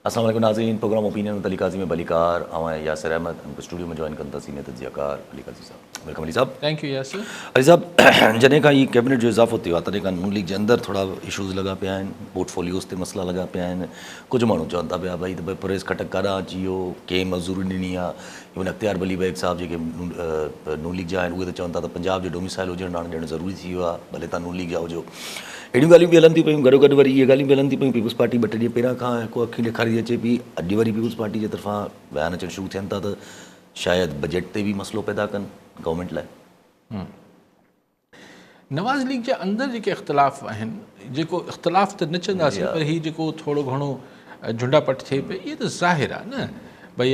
السلام عليڪم ناظرين programme opinion with Ali Qazi ۾ ڀليڪار آئون آهيان ياسر احمد ۽ اسٽوڊيو ۾ جوائن ڪن ٿا سينيئر تجزيه ڪار علي قاضي صاحب welcome Ali صاحب. Thank you Yasir. Ali صاحب جڏهن کان هي ڪيبنيٽ جو اضافو ٿيو آهي تڏهن کان نون ليگ جي اندر ٿورا اشوز لڳا پيا آهن پورٽ فوليوز تي مسئلا لڳا پيا آهن ڪجهه ماڻهو چون ٿا پيا ڀئي ته پرويز خٽڪ ڪاڏانهن اچي ويو ڪنهن منظوري ڏني آهي ايون اختيار ولي بيگ صاحب جيڪي نون ليگ جا آهن اهي ته چون ٿا ته پنجاب جو ڊوميسائل هجڻ هاڻي ڄڻ ضروري ٿي ويو آهي ڀلي تان نون ليگ جا هجو اهڙيون ڳالهيون به هلن ٿيون پيون گڏو گڏ وري اهي ڳالهيون به هلن ٿيون پيون پيپلز پارٽي ٻه ٽي ڏينهن پهريان کان هڪ اکيون ڏيکاريندي اچي پئي اڄ وري پيپلز پارٽي جي طرفان بيان اچڻ شروع ٿين ٿا ته شايد بجيٽ تي به مسئلو پيدا ڪن گورنمينٽ لاء. نواز ليگ جي اندر جيڪي اختلاف آهن جيڪو اختلاف ته نه چونداسين پر هي جيڪو ٿورو گهڻو جهنڊا پٽ ٿئي پئي اهي ته ظاهر آهي نه ڀئي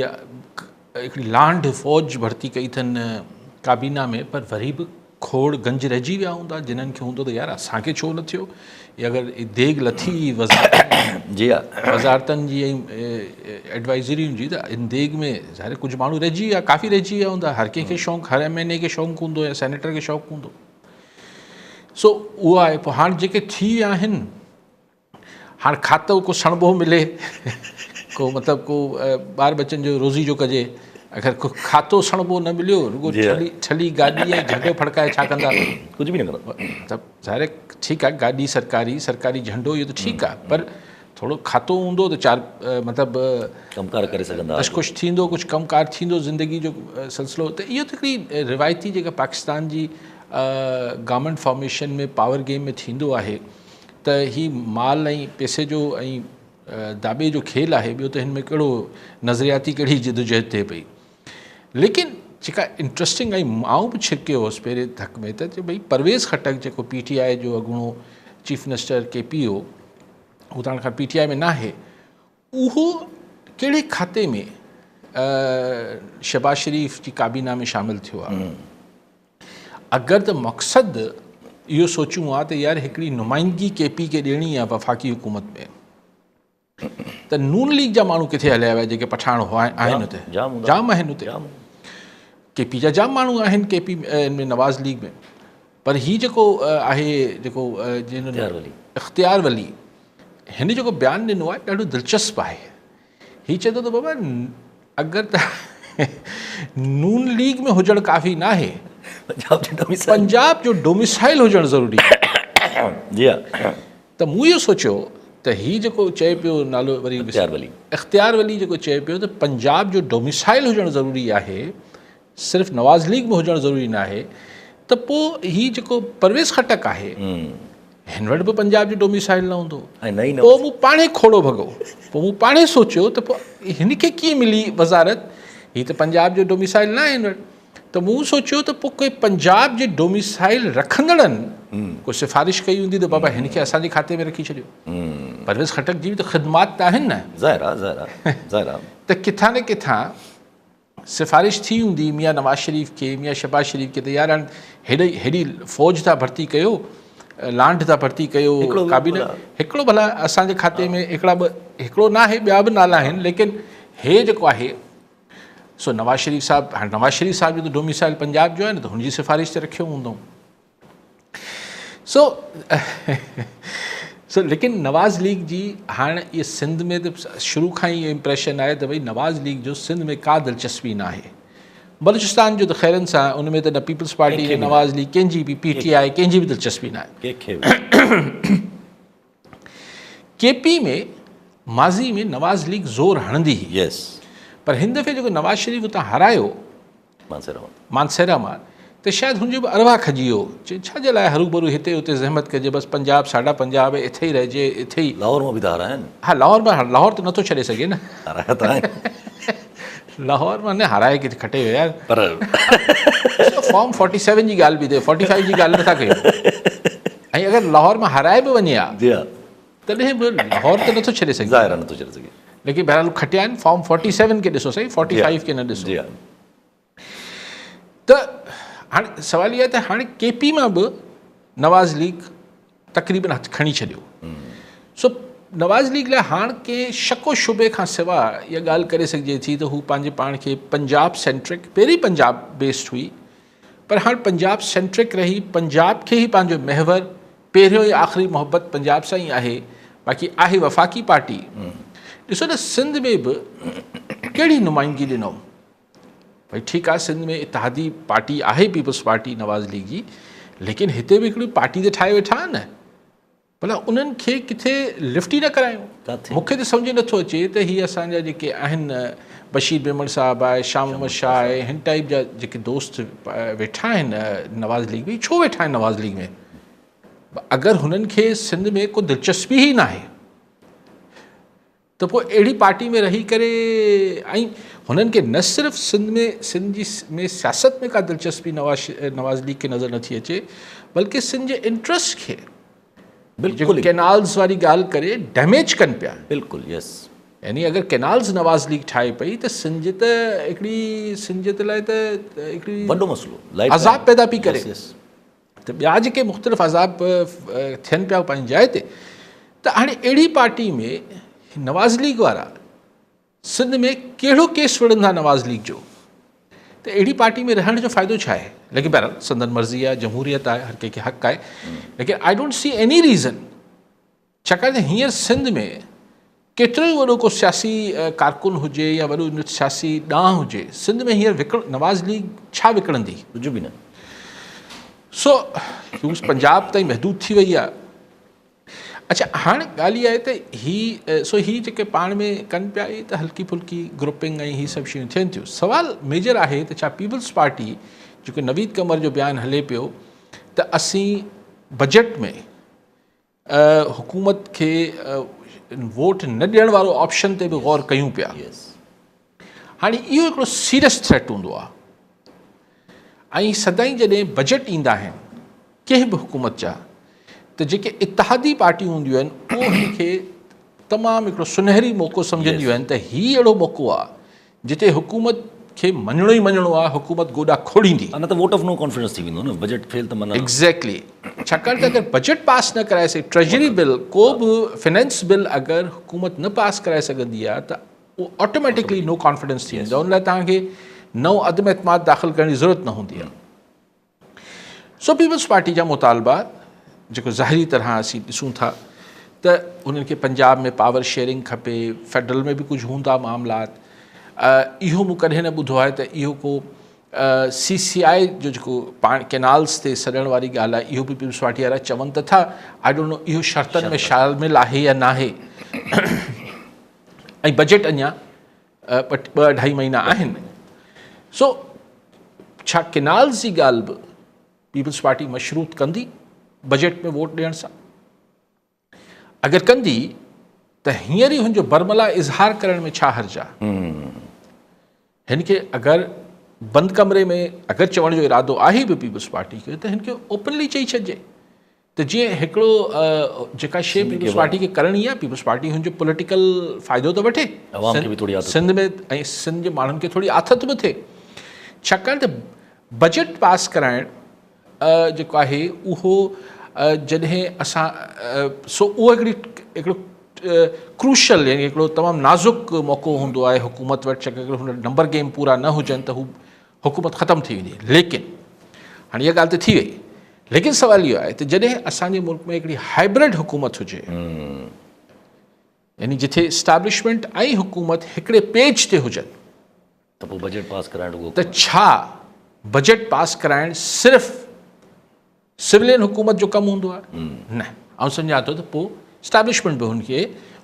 هڪڙي لانڍ فوج ڀرتي ڪئي اٿن ڪابينا ۾ پر وري به کوڙ گنج رهجي ويا هوندا جنھن کي هوندو ته يار اسان کي ڇو نه ٿيو يا اگر ديگ لٿي وزارتن جي وزارتن جي ۽ ايڊوائزرين جي ته ان ديگ ۾ ظاهر ڪجهه ماڻهو رهجي ويا ڪافي رهجي ويا هوندا هر ڪنهن کي شوق هر ايم اين اي کي شوق هوندو يا سينيٽر کي شوق هوندو سو اهو آهي پوء هاڻ جيڪي ٿي ويا آهن هاڻ کاتو ڪو سڻڀو ملي ڪو مطلب ڪو ٻار ٻچن جو روزي جو ڪجي اگر ڪو کاتو سڻڀو نه مليو رڳو ٺلي ٺلي گاڏي ۽ جهنڊو ڦڙڪائي ڇا ڪندا؟ ڪجهه به نه ڪندا. مطلب ظاهر آهي ٺيڪ آهي گاڏي سرڪاري سرڪاري جهنڊو اهو ته ٺيڪ آهي پر ٿورو کاتو هوندو ته چار مطلب ڪم ڪار ڪري سگهندا ڪجهه ڪجهه ٿيندو ڪجهه ڪم ڪار ٿيندو زندگي جو سلسلو ته اهو ته هڪڙي روايتي جيڪا پاڪستان جي گورنمينٽ فارميشن ۾ پاور گيم ۾ ٿيندو آهي ته هي مال ۽ پئسي جو ۽ داٻي جو کيل آهي ٻيو ته هن ۾ ڪهڙو نظرياتي ڪهڙي جدوجهد ٿئي پئي ليڪن جيڪا انٽرسٽنگ ۽ آئون به ڇرڪيو هوس پهرين ڌڪ ۾ ته ڀئي پرويز خٽڪ جيڪو پي ٽي آء جو اڳوڻو چيف منسٽر ڪي پي هو هو ته هاڻي کان پي ٽي آء ۾ ناهي اهو ڪهڙي کاتي ۾ شهباز شريف جي ڪابينا ۾ شامل ٿيو آهي اگر ته مقصد اهو سوچيون ها ته يار هڪڙي نمائندگي ڪي پي کي ڏيڻي آهي وفاقي حڪومت ۾ ته نون ليگ جا ماڻهو ڪٿي هليا ويا جيڪي پٺاڻ هئا آهن اتي جام آهن اتي ڪي پي جا جام ماڻهو آهن ڪي پي ۾ نواز ليگ ۾ پر هي جيڪو آهي جيڪو اختيار ولي هن جيڪو بيان ڏنو آهي ڏاڍو دلچسپ آهي هي چئي ٿو ته بابا اگر ته نون ليگ ۾ هجڻ ڪافي ناهي پنجاب جو ڊوميسائل هجڻ ضروري آهي جي ها ته مون اهو سوچيو ته هي جيڪو چئي پيو نالو وري اختيار ولي اختيار ولي جيڪو چئي پيو ته پنجاب جو ڊوميسائل هجڻ ضروري آهي صرف نواز ليگ ۾ هجڻ ضروري ناهي ته پوء هي جيڪو پرويز خٽڪ آهي هن وٽ به پنجاب جو ڊوميسائل نه هوندو پوء مون پاڻهي کوڙو ڀڳو پوء مون پاڻهي سوچيو ته پوء هن کي ڪيئن ملي وزارت هي ته پنجاب جو ڊوميسائل نه آهي هن وٽ ته مون سوچيو ته پوء ڪوئي پنجاب جي ڊوميسائل رکندڙن ڪو سفارش ڪئي هوندي ته بابا هن کي اسان جي کاتي ۾ رکي ڇڏيو پرويز خٽڪ جي به ته خدمات ته آهن نه ظاهر آهي ظاهر آهي ظاهر آهي ته ڪٿان نه ڪٿان سفارش ٿي هوندي ميان نواز شريف کي ميان شهباز شريف کي ته يار هاڻ هيڏي هيڏي فوج ٿا ڀرتي ڪيو لانڍ ٿا ڀرتي ڪيو ڪابينه هڪڙو ڀلا اسان جي کاتي ۾ هڪڙا ٻه هڪڙو نه آهي ٻيا به نالا آهن ليڪن هي جيڪو آهي سو نواز شريف صاحب هاڻ نواز شريف صاحب جو ته ڊوميسائل پنجاب جو آهي نه ته هن جي سفارش تي رکيو هوندو سو سو ليڪن نواز ليگ جي هاڻ اهي سنڌ ۾ ته شروع کان ئي امپريشن آهي ته ڀئي نواز ليگ جو سنڌ ۾ ڪا دلچسپي نه آهي بلوچستان جو ته خيرن سان ان ۾ ته نه پيپلز پارٽي نه نواز ليگ ڪنهن جي به پي ٽي آء ڪنهن جي به دلچسپي نه آهي ڪي پي ۾ ماضي ۾ نواز ليگ زور هڻندي هئي پر هن دفعي جيڪو نواز شريف اتان هارايو مانسهره مان ته شايد هن جو به ارواح کڄي ويو چي ڇا جي لاء هروڀرو هتي هتي زحمت ڪجي بس پنجاب ساڍا پنجاب اتي ئي رهجي اتي ئي لاهور مان به ته هارايا آهن. ها لاهور مان لاهور ته نٿو ڇڏي سگهي نه. هارايا ته آهن. لاهور مان نه هارائي ڪٿي کٽي ويو يار. پر فارم 47 جي ڳالهه به ٿئي 45 جي ڳالهه نٿا ڪيون ۽ اگر لاهور مان هارائي به وڃي ها جي ها تڏهن به لاهور ته نٿو ڇڏي سگهي. ظاهر آهي نٿو ڇڏي سگهي. ليڪن بهرحال کٽيا آهن فارم 47 کي ڏسو سائين 45 کي نه ڏسو. جي ها. ته هاڻي سوال اهو آهي ته هاڻي ڪي پي مان به نواز ليگ تقريبن هٿ کڻي ڇڏيو سو نواز ليگ لاء هاڻ ڪنهن شڪ و شبهي کان سواء اها ڳالهه ڪري سگهجي ٿي ته هو پنهنجي پاڻ کي پنجاب سينٽرڪ پهرين پنجاب بيسڊ هئي پر هاڻ پنجاب سينٽرڪ رهي پنجاب کي ئي پنهنجو محور پهريون ۽ آخري محبت پنجاب سان ئي آهي باقي آهي وفاقي پارٽي ڏسو نه سنڌ ۾ به ڪهڙي نمائندگي ڏنو. ڀئي ٺيڪ آهي سنڌ ۾ اتحادي پارٽي آهي پيپلز پارٽي نواز ليگ جي، ليڪن هتي به هڪڙي پارٽي ته ٺاهي ويٺا آهن نه. ڀلا انهن کي ڪٿي لفٽ ئي نه ڪرايون. مون کي ته سمجهه نٿو اچي ته هي اسان جا جيڪي آهن بشير ميمڻ صاحب آهي، شاهه محمد شاهه آهي، هن ٽائيپ جا جيڪي دوست ويٺا آهن نواز ليگ ۾ ڇو ويٺا آهن نواز ليگ ۾؟ اگر هنن کي سنڌ ۾ ڪو دلچسپي ئي ناهي ته پوء اهڙي پارٽي ۾ رهي ڪري ۽ هنن کي نه صرف سنڌ ۾ سنڌ جي ۾ سياست ۾ ڪا دلچسپي نواز نواز ليگ کي نظر نٿي اچي بلڪه سنڌ جي انٽرسٽ کي بلڪل ڪينالز واري ڳالهه ڪري ڊيميج ڪن پيا. بلڪل يس. يعني اگر ڪينالز نواز ليگ ٺاهي پئي ته سنڌ ته هڪڙي سنڌ لاء ته هڪڙي وڏو مسئلو عذاب پيدا پئي ڪري. ته ٻيا جيڪي مختلف عذاب ٿين پيا پنهنجي جاء تي ته هاڻي اهڙي پارٽي ۾ نواز ليگ وارا سنڌ ۾ ڪهڙو ڪيس وڙهندا نواز ليگ جو ته اهڙي پارٽي ۾ رهڻ جو فائدو ڇا آهي؟ ليڪن بهرحال سندن مرضي آهي، جمهوريت آهي، هر ڪنهن کي حق آهي، ليڪن I don't see any reason, ڇاڪاڻ ته هينئر سنڌ ۾ ڪيترو ئي وڏو ڪو سياسي ڪارڪن هجي يا وڏو سياسي ڏانء هجي، سنڌ ۾ هينئر وڪڻ نواز ليگ ڇا وڪڻندي؟ ڪجهه به نه. سو هو پنجاب تائين محدود ٿي وئي آهي. اڇا هاڻ ڳالهه اها آهي ته هي سو هي جيڪي پاڻ ۾ ڪن پيا اهي ته هلڪي ڦلڪي گروپنگ ۽ هي سڀ شيون ٿين ٿيون. سوال ميجر آهي ته ڇا پيپلز پارٽي جيڪو نويد قمر جو بيان هلي پيو ته اسين بجيٽ ۾ حڪومت کي ووٽ نه ڏيڻ وارو آپشن تي به غور ڪيون پيا. هاڻي اهو هڪڙو سيريس ٿريٽ هوندو آهي ۽ سدائين جڏهن بجيٽ ايندا آهن ڪنهن به حڪومت جا ته جيڪي اتحادي پارٽيون هونديون آهن اهو هن کي تمام هڪڙو سنهري موقعو سمجهنديون آهن ته هي اهڙو موقعو آهي جتي حڪومت کي مڃڻو ئي مڃڻو آهي، حڪومت گوڏا کوڙيندي. ها نه ته ووٽ آف نو ڪانفيڊنس ٿي ويندو نه، بجيٽ فيل ته معنيٰ. ايگزيڪٽلي ڇاڪاڻ ته اگر بجيٽ پاس نه ڪرائي سگهي، ٽريزري بل ڪو به فنانس بل اگر حڪومت نه پاس ڪرائي سگهندي آهي ته اهو آٽوميٽڪلي نو ڪانفيڊنس ٿي ويندو آهي، ان لاء توهان کي نئون عدم اعتماد داخل ڪرڻ جي ضرورت نه هوندي آهي. سو پيپلز پارٽي جا مطالبا جيڪو ظاهري طرح اسين ڏسون ٿا ته انهن کي پنجاب ۾ پاور شيئرنگ کپي، فيڊرل ۾ به ڪجهه هوندا معاملات. اهو مون ڪڏهن نه ٻڌو آهي ته اهو ڪو سي سي آء جو جيڪو پاڻ ڪينالز تي سڏڻ واري ڳالهه آهي اهو به پيپلز پارٽي وارا چون ته ٿا، I don't know اهو شرطن ۾ شامل آهي يا ناهي. ۽ بجيٽ اڃا ٻه اڍائي مهينا آهن، سو ڇا ڪينالز جي ڳالهه به پيپلز پارٽي مشروط ڪندي بجيٽ ۾ ووٽ ڏيڻ سان؟ اگر ڪندي ته هينئر ئي هن جو برملا اظهار ڪرڻ ۾ ڇا حرج آهي؟ هن کي اگر بند ڪمري ۾ اگر چوڻ جو ارادو آهي به پيپلز پارٽي کي ته هن کي اوپنلي چئي ڇڏجي ته جيئن هڪڙو جيڪا شيء پيپلز پارٽي کي ڪرڻي آهي پيپلز پارٽي هن جو پوليٽيڪل فائدو ته وٺي، عوام کي به ٿوري آٿت سنڌ ۾ ۽ سنڌ جي ماڻهن کي ٿوري آٿت به ٿئي، ڇاڪاڻ ته بجيٽ پاس ڪرائڻ جيڪو آهي اهو جڏهن اسان سو اهو هڪڙي هڪڙو ڪروشل يعني هڪڙو تمام نازڪ موقعو هوندو آهي حڪومت وٽ، ڇاڪاڻ هن نمبر گيم پورا نه هجن ته هو حڪومت ختم ٿي ويندي. ليڪن هاڻي اها ڳالهه ته ٿي وئي، ليڪن سوال اهو آهي ته جڏهن اسان جي ملڪ ۾ هڪڙي هائبرڊ حڪومت هجي، يعني جتي اسٽيبلشمينٽ ۽ حڪومت هڪڙي پيج تي هجن، ته پوء بجيٽ پاس ڪرائڻ رڳو ته ڇا بجيٽ پاس ڪرائڻ صرف سولين حڪومت جو ڪم هوندو آهي؟ نه، آئون سمجهان ٿو ته پوء اسٽيبلشمينٽ به هن کي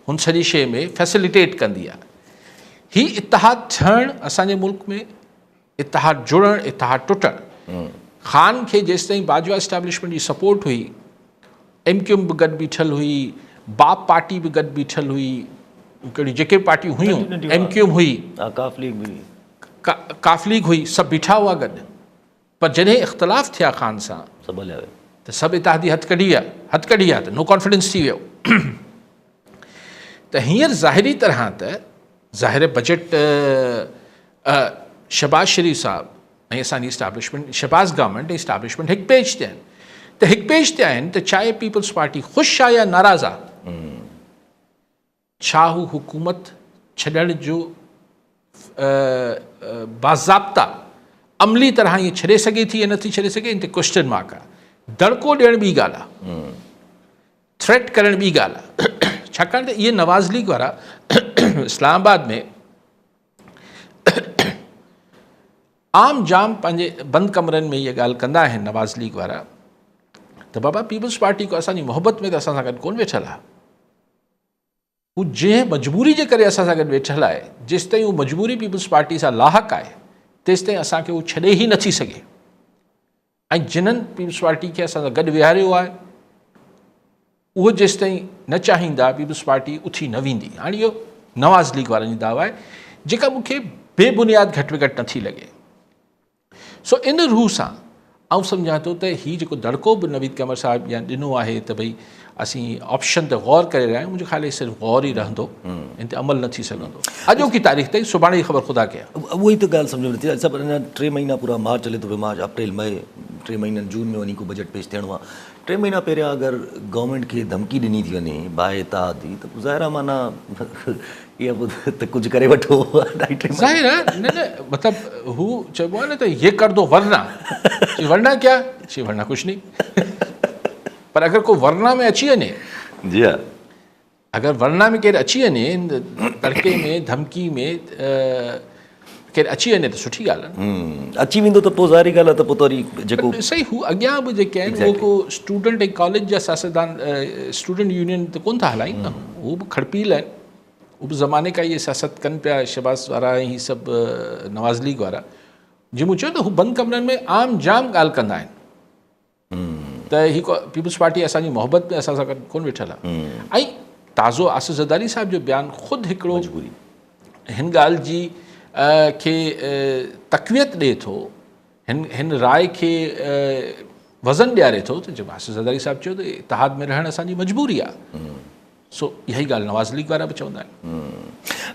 هن سڄي شيء ۾ فيسليٽيٽ ڪندي آهي. هي اتحاد ٺهڻ اسان جي ملڪ ۾ اتحاد جڙڻ، اتحاد ٽٽڻ، خان کي جيستائين باجوا اسٽيبلشمينٽ جي سپورٽ هئي، ايم ڪيو ايم به گڏ بيٺل هئي، باپ پارٽي به گڏ بيٺل هئي، ڪهڙيون جيڪي به پارٽيون هيون، ايم ڪيو ايم هئي، ڪاف ليگ هئي، سڀ بيٺا هئا گڏ. پر جڏهن اختلاف ٿيا خان سان سڀ هليا ويا ته سڀ اتحادي هٿ ڪڍي ويا، هٿ ڪڍي ويا ته نو ڪانفيڊنس ٿي ويو. ته هينئر ظاهري طرح ته ظاهر بجيٽ شهباز شريف صاحب ۽ اسان جي اسٽيبلشمينٽ، شهباز گورنمينٽ ۽ اسٽيبلشمينٽ هڪ پيج تي آهن، ته هڪ پيج تي آهن ته چاهي پيپلز پارٽي خوش آهي يا ناراض آهي، ڇا هو حڪومت ڇڏڻ جو باضابطا عملي طرح ائين ڇڏي سگهي ٿي يا نٿي ڇڏي سگهي، ان تي ڪوئسچن مارڪ آهي. دڙڪو ڏيڻ ٻي ڳالهه آهي، ٿريٽ ڪرڻ ٻي ڳالهه آهي، ڇاڪاڻ ته اهي نواز ليگ وارا اسلام آباد ۾ عام جام پنهنجي بند ڪمرن ۾ اها ڳالهه ڪندا آهن نواز ليگ وارا ته بابا پيپلز پارٽي ڪو اسان جي محبت ۾ ته اسان سان گڏ ڪون ويٺل آهي. هو جنهن مجبوري جي ڪري اسان سان گڏ ويٺل آهي، جيستائين هو مجبوري پيپلز پارٽي سان لاحق آهي، تيستائين اسان کي هو ڇڏي ئي نٿي سگهي. ۽ جنھن پيپلز پارٽي کي اسان سان گڏ ويھاريو آھي اھو جيستائين نه چاھيندا پيپلز پارٽي اٿي نه ويندي. ھاڻي اھو نواز ليگ وارن جي دعويٰ آھي جيڪا مون کي بي بنياد گھٽ ۾ گھٽ نٿي لڳي. سو ان روح سان آئون سمجھان ٿو ته ھي جيڪو دڙڪو به نويد قمر صاحب يا ڏنو آھي ته ڀئي اسين آپشن تي غور ڪري رھيا آھيون، منھنجو خيال آھي صرف غور ئي رھندو، ان تي عمل نه ٿي سگھندو. اڄوڪي تاريخ تائين، سڀاڻي جي خبر خدا کي آھي. اها ئي ته ڳالهه سمجهه ۾ نٿي اچي. صاحب اڃا ٽي مهينا پورا مارچ هلي ٿو پيو، مارچ، اپريل، مئي، ٽي مهينن جون ۾ وڃي ڪو بجيٽ پيش ٿيڻو آهي. ٽي مهينا پهريان اگر گورنمينٽ کي ڌمڪي ڏني ٿي وڃي باهه اتحاد جي ته پوء ظاهر آهي معنيٰ اها به ته ڪجهه ڪري وٺو اڍائي ٽي مهينا. ظاهر آهي نه نه مطلب هو چئبو آهي نه ته يي ڪر دو ورنه، چي ورنه ڪيا؟ چي ورنه ڪجهه نهين. پر اگر ڪو ورنه ۾ اچي وڃي. جي ها. اگر ورنا ۾ ڪير اچي وڃي تڙڪي ۾ ڌمڪي ۾ ڪير اچي وڃي ته سٺي ڳالهه آهي. اچي ويندو ته پوء ظاهري ڳالهه آهي ته پوء ته وري جيڪو صحيح هو اڳيان به جيڪي آهن اهو ڪو اسٽوڊنٽ ۽ ڪاليج جا سياستدان اسٽوڊنٽ يونين ته ڪونه ٿا هلائين نه هو به کڙپيل آهن هو به زماني کا اهي سياست ڪن پيا شهباز وارا ۽ هي سڀ نواز ليگ وارا جي مون چيو ته هو بند ڪمرن ۾ عام جام ڳالهه ڪندا آهن ته هي پيپلز پارٽي اسان جي محبت ۾ اسان سان گڏ ڪونه ويٺل آهي ۽ تازو آصف زرداري صاحب جو بيان خود هڪڙو هن ڳالهه جي کي تقويت ڏئي ٿو، هن هن راء کي وزن ڏياري ٿو ته جيڪو آصف زرداري صاحب چيو ته اتحاد ۾ رهڻ اسان جي مجبوري آهي، سو اها ئي ڳالهه نواز ليگ وارا به چوندا آهن.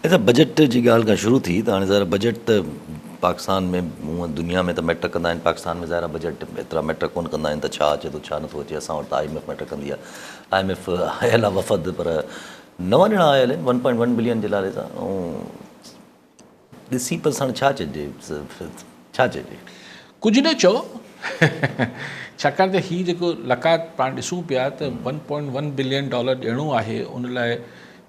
اچا بجيٽ جي ڳالهه کان شروع ٿي ته هاڻي ظاهر بجيٽ ته پاڪستان ۾ هونء دنيا ۾ ته ميٽر ڪندا آهن پاڪستان ۾ ظاهر بجيٽ ايترا ميٽر ڪونه ڪندا آهن ته ڇا اچي ٿو ڇا نٿو اچي اسان وٽ ته I M F matter ڪندي آهي I M F آيل آهي وفد پر نوان ڄڻا آيل آهن ون پوائنٽ ون بلين جي نالي سان ۽ ڏسي بس هاڻي ڇا چئجي ڇا چئجي. ڪجهه نه چئو ڇاڪاڻ ته هي جيڪو لقاء پاڻ ڏسون پيا ته one point one billion dollar ڏيڻو آهي ان لاء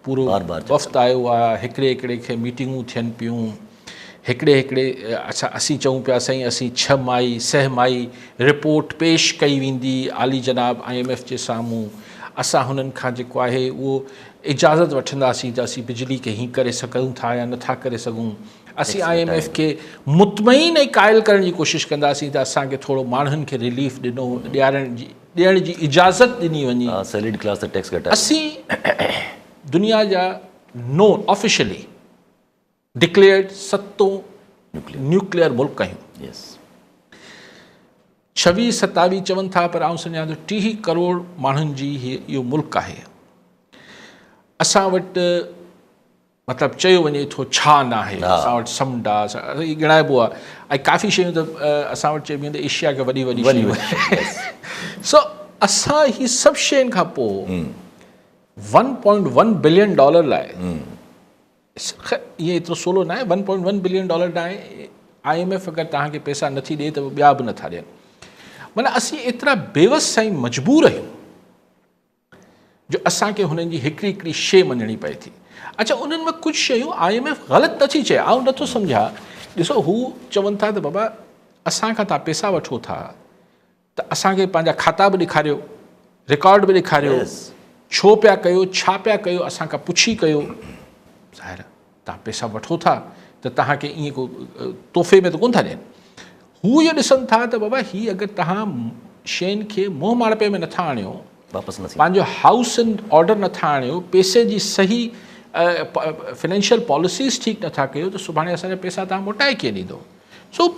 پورو وفد آيو آهي هڪڙي هڪڙي کي ميٽنگون ٿين پيون هڪڙي هڪڙي اڇا اسين چئون پيا سائين اسين ڇهه ماهي سه ماهي رپورٽ پيش ڪئي ويندي عالي جناب I M F جي سامهون اسان هنن کان جيڪو آهي اهو اجازت وٺنداسين ته اسين بجلي کي هين ڪري سگهون ٿا يا نٿا ڪري سگهون. اسين I M F کي مطمئن ۽ قائل ڪرڻ جي ڪوشش ڪنداسين ته اسان کي ٿورو ماڻهن کي رليف ڏنو ڏيارڻ جي ڏيڻ جي اجازت ڏني وڃي. سيلريڊ ڪلاس تي ٽيڪس گهٽايو. اسين دنيا جا نون آفيشلي ڊڪليئرڊ ستون نيوڪليئر ملڪ آهيون. ڇويهه ستاويهه چون ٿا پر آئون سمجهان ٿو 30 ڪروڙ ماڻهن جي هي اهو ملڪ آهي. اسان وٽ مطلب چيو وڃي ٿو ڇا نه آهي اسان وٽ سمنڊ آهي هي ڳڻائبو آهي ۽ ڪافي شيون ته اسان وٽ چئبيون ته ايشيا کي وڏي وڏي شيون سو اسان هي سڀ شين کان پوء one point one billion dollar لاء خير اهي ايترو سولو ناهي one point one billion dollar ناهي I M F اگر توهان کي پئسا نٿي ڏئي ته ٻيا به نٿا ڏين معنيٰ اسين ايترا بيوس ۽ مجبور آهيون جو اسان کي هنن جي هڪڙي هڪڙي شيء مڃڻي پئي ٿي اچھا انهن ۾ ڪجهه شيون I M F غلط نٿي چئي آئون نٿو سمجھان ڏسو هو چون ٿا ته بابا اسان کان توهان پئسا وٺو ٿا ته اسان کي پنهنجا کاتا به ڏيکاريو، رڪارڊ به ڏيکاريو، ڇو پيا ڪيو، ڇا پيا ڪيو، اسان کان پڇي ڪيو. ظاهر آهي توهان پئسا وٺو ٿا ته توهان کي ائين ڪو تحفي ۾ ته ڪونه ٿا ڏين. هو اهو ڏسن ٿا ته بابا هي اگر توهان شين کي منهن ماڻپي ۾ نٿا آڻيو، پنهنجو هائوس ان آرڊر نٿا آڻيو، پئسي جي صحيح فنانشل پاليسيز ٺيڪ نٿا ڪيو ته سڀاڻي اسان جا پئسا توهان موٽائي ڪيئن ڏيندو؟ سو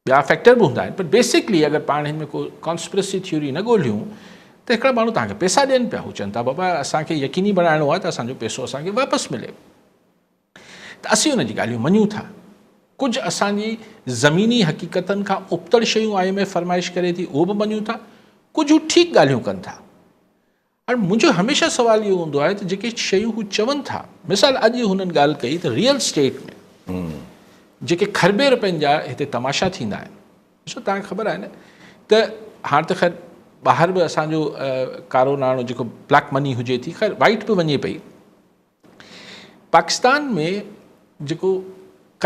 ٻيا فيڪٽر به هوندا آهن پر بيسڪلي اگر پاڻ هن ۾ ڪو ڪانسپرسي ٿيوري نه ڳولهيون ته هڪڙا ماڻهو توهان کي پئسا ڏين پيا هو چون ٿا بابا اسان کي يقيني بڻائڻو آهي ته اسان جو پئسو اسان کي واپس ملي ته اسين ان جي ڳالهيون مڃون ٿا ڪجهه اسان جي زميني حقيقتن کان ابتڙ شيون I M F فرمائش ڪري ٿي اهو به مڃون ٿا ڪجهه هو ٺيڪ ڳالهيون ڪن ٿا هاڻي منهنجو هميشه سوال اهو هوندو آهي ته جيڪي شيون هو چون ٿا مثال اڄ هنن ڳالهه ڪئي ته ريئل اسٽيٽ ۾ جيڪي کربين روپين جا هتي تماشا ٿيندا آهن ڏسو توهان کي خبر آهي نه ته هاڻ ته خير ٻاهر به اسانجو ڪارو ناڻو جيڪو بليڪ مني هجي ٿي خير وائٽ به وڃي پئي. پاڪستان ۾ جيڪو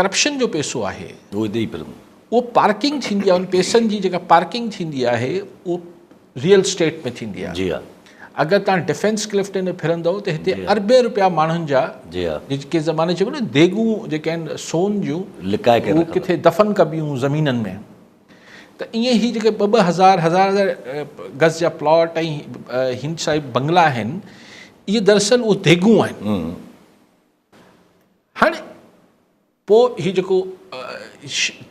ڪرپشن جو پئسو آهي اهو هتي ئي ڦرندو. اهو پارڪنگ ٿيندي آهي ان پئسن جي جيڪا پارڪنگ ٿيندي آهي اهو ريئل اسٽيٽ ۾ ٿيندي آهي. جي ها. اگر توهان ڊفينس ڪلفٽن ۾ ڦرندؤ ته هتي اربين رپيا ماڻهن جا جي ها. جيڪي زماني چئبو نه ديڳون جيڪي آهن سون جون لڪائي ڪري اهو ڪٿي دفن ڪبيون زمينن ۾ ته ائين هي جيڪي ٻه ٻه هزار هزار هزار گز جا پلاٽ ۽ هن صاحب بنگلا آهن اهي دراصل اهي ديڳون آهن. هاڻي پوء هي جيڪو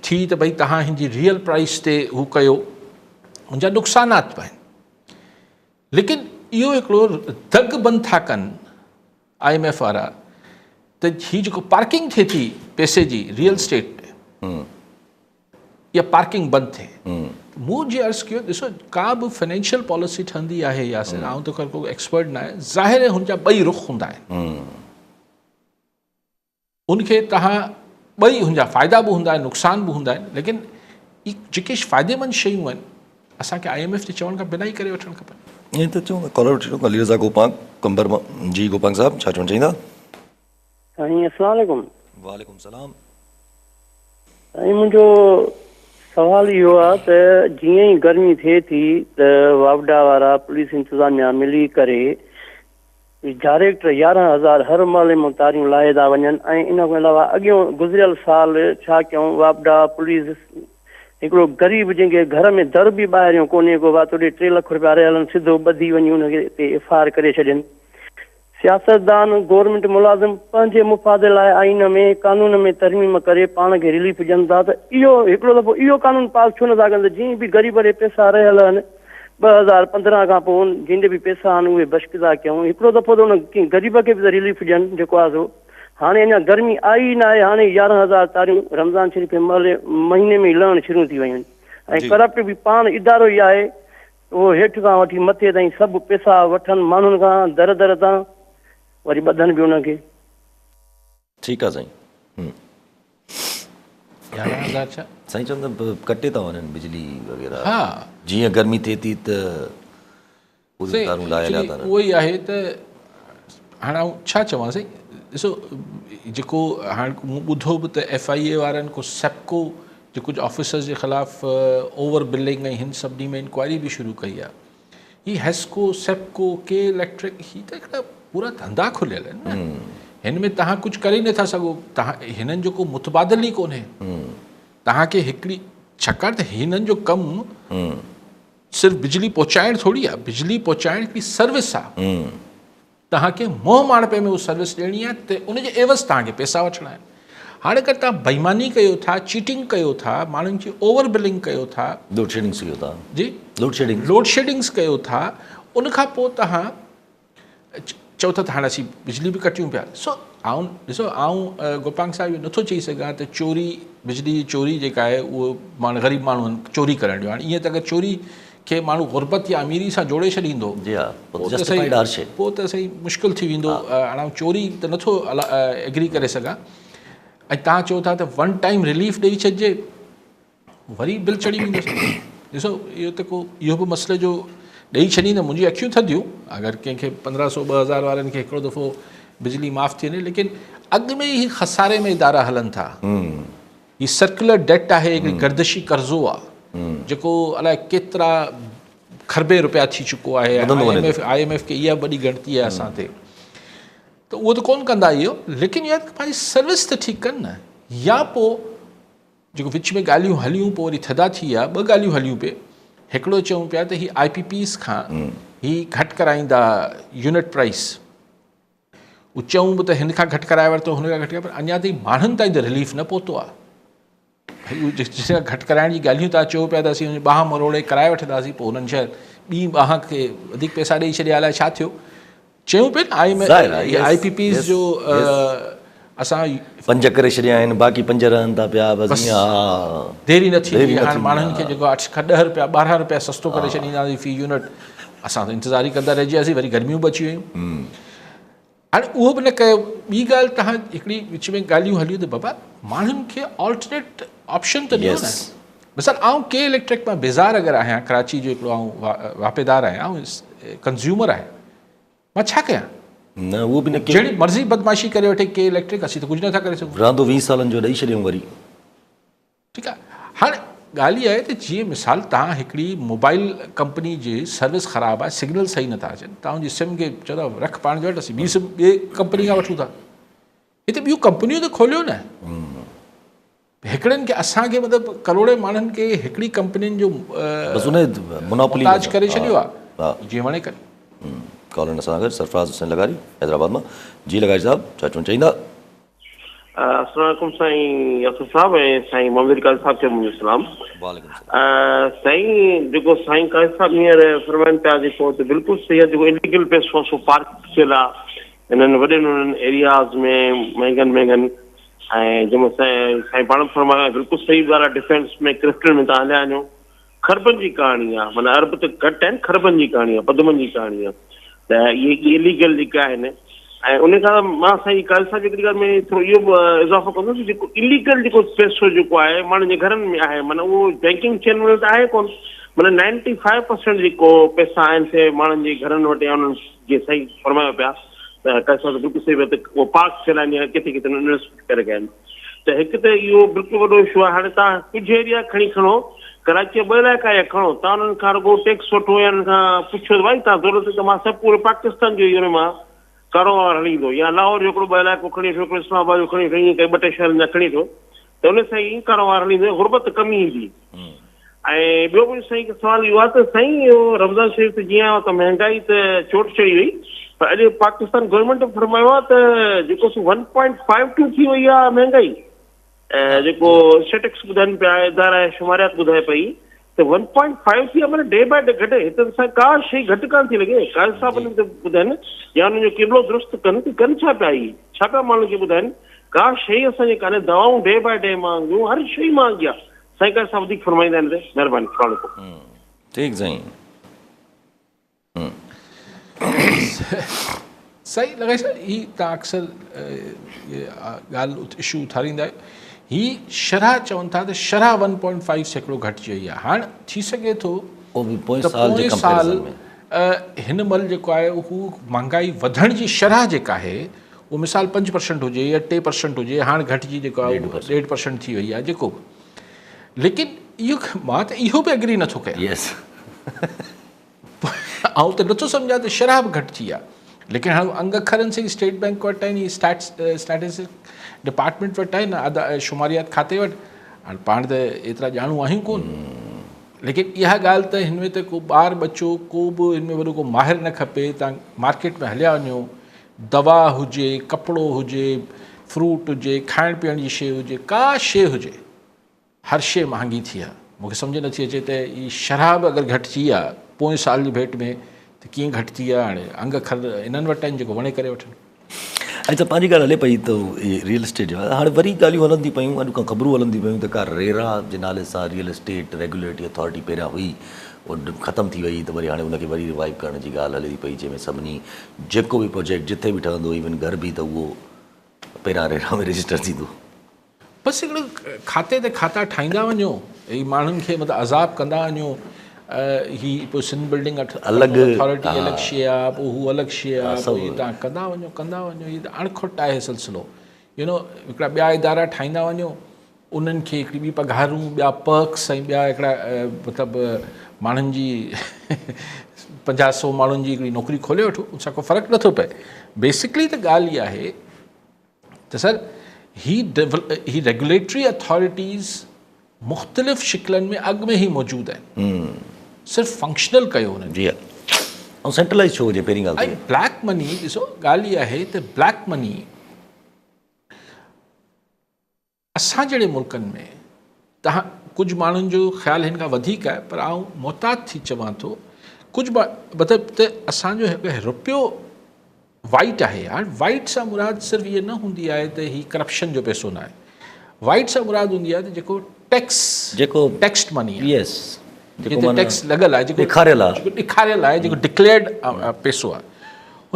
ٿي ته ڀئي تهان هن جي ريئل پرائس تي هو ڪيو ان جا نقصانات به آهن ليڪن اهو هڪڙو دڳ بند ٿا ڪن I M F وارا ته هي جيڪو پارڪنگ ٿئي ٿي پئسي جي ريئل اسٽيٽ ۾ اها پارڪنگ بند ٿئي. مون جي عرض ڪيو ڏسو ڪا به فنانشل پاليسي ٺهندي آهي ياسر آئون ته خير ڪو ايڪسپرٽ نه آهيان ظاهر آهي هن جا ٻئي رخ هوندا آهن ان کي تهان ٻئي هن جا فائدا به هوندا آهن نقصان به هوندا آهن ليڪن جيڪي فائديمند شيون آهن اسان کي I M F جي چوڻ کان بنا ئي ڪري وٺڻ کپن. ائين ته چئون ته ڪالر وٺي وٺون علي رضا گوپانگ قمبر مان جي گوپانگ صاحب ڇا چوڻ چاهيندا. سائين اسلام عليڪم. وعليڪم السلام. سائين منهنجو سوال اهو آ ته جيئن ئي گرمي ٿئي ٿي ته واپڊا وارا پوليس انتظاميا ملي ڪري ڊائريڪٽ 11000 هر محلي مان تاريون لاهي ٿا وڃن ۽ ان کان علاوه اڳيون گذريل سال ڇا ڪيائون واپڊا پوليس هڪڙو غريب جنهن کي گهر ۾ در به ٻاهريون ڪونهي ڪو واتو ڏي 3 لک روپيا رهيل آهن سڌو ٻڌي وڃي ان کي تي ايف I R ڪري ڇڏين سياستدان، گورنمينٽ ملازم پنهنجي مفاد لاء آئين ۾ قانون ۾ ترميم ڪري پاڻ کي رليف ڏين ٿا ته اهو هڪڙو دفعو اهو قانون پاس ڇو نٿا ڪن ته جيئن به غريب ڏي پئسا رهيل آهن 2015 کان پوء جن ڏي به پئسا آهن اهي بشڪتا ڪيون هڪڙو دفعو ته ان ڪنهن غريب کي به ته رليف ڏين جيڪو آهي سو هاڻي اڃا گرمي آئي ئي ناهي هاڻي 11000 تاريون رمضان شريف جي مهلي مهيني ۾ ئي لهڻ شروع ٿي ويون آهن ۽ ڪرپٽ به پاڻ ادارو ئي آهي اهو هيٺ کان وٺي مٿي تائين سڀ پئسا وٺن ماڻهن کان در در تان وري ٻڌن به انهن کي. ٺيڪ آ سائين. 11000 ڇا؟ سائين چون ته ڪٽي ٿا وڃن بجلي وغيره ها جيئن گرمي ٿئي ٿي ته پوريون تارون لاهي هليا ٿا وڃن. اهو ئي آهي ته هاڻ آئون ڇا چوان سائين ڏسو جيڪو هاڻ مون ٻڌو به ته ايف I اي وارن ڪو سيپڪو جي ڪجهه آفيسرز جي خلاف اوور بلنگ ۽ هن سڀني ۾ انڪوائري به شروع ڪئي آهي. هي حيسڪو، سيپڪو، ڪي اليڪٽرڪ هي ته هڪڙا پورا ڌنڌا کليل آهن نه. هن ۾ توهان ڪجهه ڪري نٿا سگهو. توهان هنن جو ڪو متبادل ئي ڪونهي. توهان کي هڪڙي ڇاڪاڻ ته هنن جو ڪم صرف بجلي پهچائڻ ٿوري آهي. بجلي پهچائڻ هڪڙي سروس آهي. توهان کي منهن ماڻهپي ۾ اها سروس ڏيڻي آهي ته ان جي عيوض توهان کي پئسا وٺڻا آهن. هاڻي اگر توهان بيماني ڪيو ٿا، چيٽنگ ڪيو ٿا، ماڻهن جي اوور بلنگ ڪيو ٿا، لوڊ شيڊنگس ڪيو ٿا، جي لوڊ شيڊنگ، لوڊ شيڊنگس ڪيو ٿا، ان کان پوء توهان چئو ٿا ته هاڻي اسين بجلي به ڪٽيون پيا. سو آئون ڏسو آئون گوپانگ صاحب اهو نٿو چئي سگهان ته چوري بجلي جي چوري جيڪا آهي اهو ماڻهو غريب ماڻهن چوري ڪرڻ ڏيو. هاڻي ائين ته اگر چوري کي ماڻهو غربت يا اميري سان جوڙي ڇڏيندو جي ها پوء ته جسٽيفائيڊ هر شيء پوء ته سائين مشڪل ٿي ويندو. هاڻي آئون چوري ته نٿو ايگري ڪري سگهان ۽ توهان چئو ٿا ته ون ٽائيم رليف ڏئي ڇڏجي وري بل چڙهي ويندو. ڏسو اهو ته ڪو اهو به مسئلي جو ڏئي ڇڏين ته منهنجي اکيون ٿڌيون اگر ڪنهن کي 1500 2000 وارن کي هڪڙو دفعو بجلي معاف ٿي وڃي ليڪن اڳ ۾ ئي خساري ۾ ادارا هلن ٿا. هي سرڪيولر ڊيٽ آهي هڪڙي گردشي قرضو آ جيڪو الائي ڪيترا کربين روپيا ٿي چڪو آهي I M F کي اها وڏي ڳڻتي آهي اسان تي ته اهو ته ڪون ڪندا اهو ليڪن يار پنهنجي سروس ته ٺيڪ ڪن نه يا پوء جيڪو وچ ۾ ڳالهيون هليون پوء وري ٿڌا ٿي ويا ٻه ڳالهيون هليون پئي هڪڙو چئون پيا ته هي آء پي پيز کان هي گهٽ ڪرائيندا يونٽ پرائس اهو چئون به ته هن کان گهٽ ڪرائي ورتو هن کان گهٽ ڪرائي پر اڃا تائين ماڻهن تائين ته رليف نه پهتو آهي. ڀئي اهو جنهن کان گهٽ ڪرائڻ جي ڳالهيون توهان چئو پيا ته اسين هن ٻانهن مروڙي ڪرائي وٺنداسين پوء هنن شايد ٻي ٻانهن کي وڌيڪ پئسا ڏئي ڇڏيا الائي ڇا ٿيو. چيون پيا نه I M I P Ps جو اسان پنج ڪري ڇڏيا آهن باقي پنج رهن ٿا پيا بس ائين ها ديري نه ٿيندي هاڻي ماڻهن کي جيڪو 8 کان 10 روپيا 12 روپيا سستو ڪري ڇڏينداسين في يونٽ اسان ته انتظار ئي ڪندا رهجي وياسين وري گرميون به اچي ويون هاڻي اهو به نه ڪيو ٻي ڳالهه تهان هڪڙي وچ ۾ ڳالهيون هليون ته بابا ماڻهن کي آلٽرنيٽ آپشن ته ڏيو نه مثال آئون ڪي اليڪٽرڪ مان بيزار اگر آهيان ڪراچي جو هڪڙو آئون واهپيدار آهيان آئون ڪنزيومر آهيان مان ڇا ڪيان؟ نه اهو به نه ڪي. جهڙي مرضي بدمعاشي ڪري وٺي ڪي اليڪٽرڪ اسين ته ڪجهه نٿا ڪري سگهون. رهندو 20 سالن جو ڏئي ڇڏيائون وري. ٺيڪ آهي هاڻي ڳالهه اها آهي ته جيئن مثال توهان هڪڙي موبائل ڪمپني جي سروس خراب آهي سگنل صحيح نٿا اچن توهان ان جي سم کي چوندا رک پاڻ وٽ اسين ٻي سم ٻي ڪمپني کان وٺون ٿا هتي ٻيون ڪمپنيون ته کوليو نه هڪڙن کي اسان کي مطلب ڪروڙين ماڻهن کي هڪڙي ڪمپنين جو بس ان منوپلي محتاج ڪري ڇڏيو آهي جيئن وڻي ڪري. ڪالر سان گڏ سرفراز حسين لغاري حيدرآباد مان جي لغاري صاحب ڇا چوڻ چاهيندا. السلام عليڪم سائين ياسر صاحب ۽ سائين محمد علي قاضي صاحب کي منهنجو سلام. وعليڪم السلام. سائين جيڪو سائين قاضي صاحب هينئر فرمائن پيا جيڪو ته بلڪل صحيح آهي جيڪو اليگل پئسو سو پارڪ ٿيل آهي انهن وڏن وڏن ايرياز ۾ مهنگن مهنگن ۽ جنهن ۾ سائين سائين پاڻ به فرمايو آهي بلڪل صحيح ڳالهه آهي ڊفينس ۾ ڪرفٽن ۾ تان هليا وڃو کربن جي ڪهاڻي آ معنيٰ ارب ته گهٽ آهن کربن جي ڪهاڻي آ پدمن جي ڪهاڻي آ ته اهي اليگل جيڪا آهن ۽ ان کان مان سائين قاضي صاحب هڪڙي ڳالهه ۾ ٿورو اهو به اضافو ڪندس جيڪو اليگل جيڪو پئسو جيڪو آهي ماڻهن جي گهرن ۾ آهي معنيٰ اهو بينڪنگ چينل ته آهي ڪون معنيٰ نائنٽي فائيو پرسنٽ جيڪو پئسا آهن سي ماڻهن جي گهرن وٽ يا انهن جي صحيح فرمايو پيا ته قاضي صاحب بلڪل صحيح ته اهو پارڪ ٿيل آهن يا ڪٿي ڪٿي انويسٽمينٽ ڪري گيا آهن ته هڪ ته اهو بلڪل وڏو اشو آهي هاڻي توهان ڪجهه ايريا کڻي کڻو ڪراچي جا ٻه علائقا يا کڻو توهان انهن کان رڳو ٽيڪس وٺو يا انهن کان پڇو ته ڀائي توهان دولت ته مان سڀ پوري پاڪستان جو اهو مان ڪاروبار هلي ايندو يا لاهور جو هڪڙو ٻه علائقو کڻي وٺو هڪڙو اسلام آباد جو کڻي وٺو ائين ڪري ٻه ٽي شهرن جا کڻي وٺو ته ان سان ئي ڪاروبار هلي ايندو غربت ڪم ايندي ۽ ٻيو منهنجو سائين هڪ سوال اهو آهي ته سائين اهو رمضان شريف ته جيئن آيو ته مهنگائي ته چوٽ چڙهي وئي پر اڄ پاڪستان گورنمينٽ به فرمايو آهي ته جيڪو سو ون پوائنٽ فائيو ٽو ٿي وئي آهي مهنگائي جيڪو اسٽيٽڪس ٻڌائن پيا اداره شماريات ٻڌائي پئي ته ون پوائنٽ فائيو ٿي آهي معنيٰ ڊي باء ڊي گهٽ هتي ته سائين ڪا شيء گهٽ ڪانه ٿي لڳي قاضي صاحب انهن تي ٻڌائن يا انهن جو قبلو درست ڪن ته ڪن ڇا پيا هي ڇا پيا ماڻهن کي ٻڌائن ڪا شيء اسان جي ڪانهي دوائون ڊي باء ڊي مهانگيون هر شيء مهانگي آهي سائين ڪا سان وڌيڪ فرمائيندا ان تي مهرباني السلام عليڪم. ٺيڪ سائين. سائين لغاري صاحب هي تان اڪثر ڳالهه اشو اٿاريندا آهيو هي شرح چون ٿا ته شرح 1.5% گهٽجي وئي آهي هاڻ ٿي سگهي ٿو پوئين سال جي ڪمپيرزن ۾ هن مهل جيڪو آهي هو مهانگائي وڌڻ جي شرح جيڪا آهي اهو مثال 5% هجي يا 3% هجي هاڻ گهٽجي جيڪو آهي 1.5% ٿي وئي آهي جيڪو ليڪن اهو مان ته اهو به اگري نٿو ڪيان. يس. آئون ته نٿو سمجهان ته شرح به گهٽ ٿي آهي ليڪن هاڻي انگ اکرن سان اسٽيٽ بينڪ وٽ آهن اسٽيٽسٽڪ ڊپارٽمينٽ وٽ آهن ادا شماريات کاتي وٽ هاڻي پاڻ ته ايترا ڄاڻو آهيون ڪون ليڪن اها ڳالهه ته هن ۾ ته ڪو ٻار ٻچو ڪو به هن ۾ وڏو ڪو ماهر نه کپي تان مارڪيٽ ۾ هليا وڃو دوا هجي، ڪپڙو هجي، فروٽ هجي، کائڻ پيئڻ جي شيء هجي، ڪا شيء هجي، هر شيء مهانگي ٿي آهي. مون کي سمجهه نٿي اچي ته هي شرح به اگر گهٽ ٿي آهي پوئين سال جي ڀيٽ ۾ ته ڪيئن گهٽ ٿي آهي، هاڻي انگ اکر انهن وٽ آهن جيڪو وڻي ڪري وٺن. اڇا پنهنجي ڳالهه هلي پئي ته ريئل اسٽيٽ جي هاڻي وري ڳالهيون هلن ٿي پيون اڄ کان خبرون هلن ٿي پيون ته ڪا ريرا جي نالي سان ريئل اسٽيٽ ريگوليٽري اٿارٽي پهريان هئي اهو ختم ٿي وئي ته وري هاڻي ان کي وري ريوائيو ڪرڻ جي ڳالهه هلي ٿي پئي جنهن ۾ سڀني جيڪو به پروجيڪٽ جٿي به ٺهندو ايون گهر به ته اهو پهريان ريرا ۾ رجسٽر ٿيندو. بس هڪڙو کاتي تي کاتا ٺاهيندا وڃو هي ماڻهن کي مطلب عذاب ڪندا وڃو هي پوء سنڌ بلڊنگ الڳ اٿارٽي الڳ شي آ پوء هو الڳ شي آ پوء هي تان ڪندا وڃو ڪندا وڃو هي ته اڻکٽ آهي سلسلو يو نو هڪڙا ٻيا ادارا ٺاهيندا وڃو انهن کي هڪڙي ٻي پگهارون، ٻيا پرڪس ۽ ٻيا هڪڙا مطلب ماڻهن جي پنجاهه سو ماڻهن جي هڪڙي نوڪري کولي وٺو ان سان ڪو فرق نٿو پئي. بيسڪلي ته ڳالهه اها آهي ته سر هي هي ريگوليٽري اٿارٽيز مختلف شڪلن ۾ اڳ ۾ ئي موجود آهن صرف فنڪشنل ڪيو انهن جي ها ۽ سينٽرلائز ڇو هجي پهرين ڳالهه ۽ بليڪ مني ڏسو ڳالهه اها آهي ته بليڪ مني اسان جهڙي ملڪن ۾ تهان ڪجهه ماڻهن جو خيال هن کان وڌيڪ آهي پر آئون محتاط ٿي چوان ٿو ڪجهه مطلب ته اسان جو هڪ روپيو وائيٽ آهي هاڻ وائيٽ سان مراد صرف اهي نه هوندي آهي ته هي ڪرپشن جو پيسو نه آهي وائيٽ سان مراد هوندي آهي ته جيڪو ٽيڪس جيڪو ٽيڪسڊ مني آهي يس جيڪو ٽيڪس لڳل آهي جيڪو ڏيکاريل آهي جيڪو ڏيکاريل آهي جيڪو ڊڪليئرڊ پيسو آهي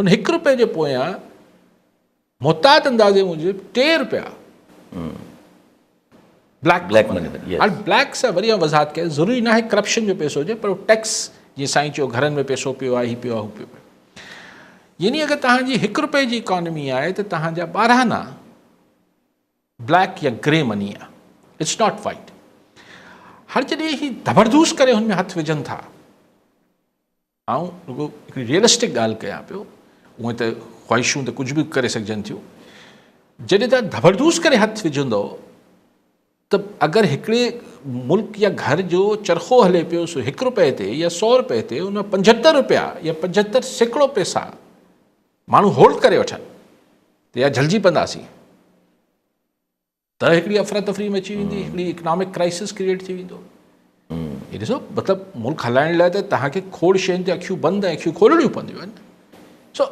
هن هڪ روپئي جي پويان محتاط اندازي موجب ٽي روپيا بليڪ بليڪ مني هاڻ بليڪ سان وري آئون وضاحت ڪيان ضروري ناهي ڪرپشن جو پيسو هجي پر ٽيڪس جيئن سائين چيو گهرن ۾ پيسو پيو آهي هي پيو آهي هو پيو آهي. يعني اگر توهان جي هڪ رپئي جي اڪانومي آهي ته توهان جا 12 آنا بليڪ يا گري مني آهي، it's not white. هاڻي جڏهن هي زبردست ڪري هن ۾ هٿ وجهن ٿا، آئون رڳو هڪڙي ريئلسٽڪ ڳالهه ڪيان پيو، هونئن ته خواهشون ته ڪجهه به ڪري سگهجن ٿيون. جڏهن توهان زبردست ڪري هٿ وجهندو ته اگر هڪڙي ملڪ يا گهر جو چرخو هلي پيو سو هڪ روپئي تي يا سو روپئي تي ان مان 75 روپيا يا 75% پئسا ماڻهو هولڊ ڪري وٺن ته يا جهلجي پونداسين ته هڪڙي افراتفري ۾ اچي ويندي، هڪڙي اڪنامڪ ڪرائسس ڪريئيٽ ٿي ويندو. هي ڏسو مطلب ملڪ هلائڻ لاء ته توهان کي کوڙ شين تي اکيون بند ۽ اکيون کولڻيون پونديون آهن. سو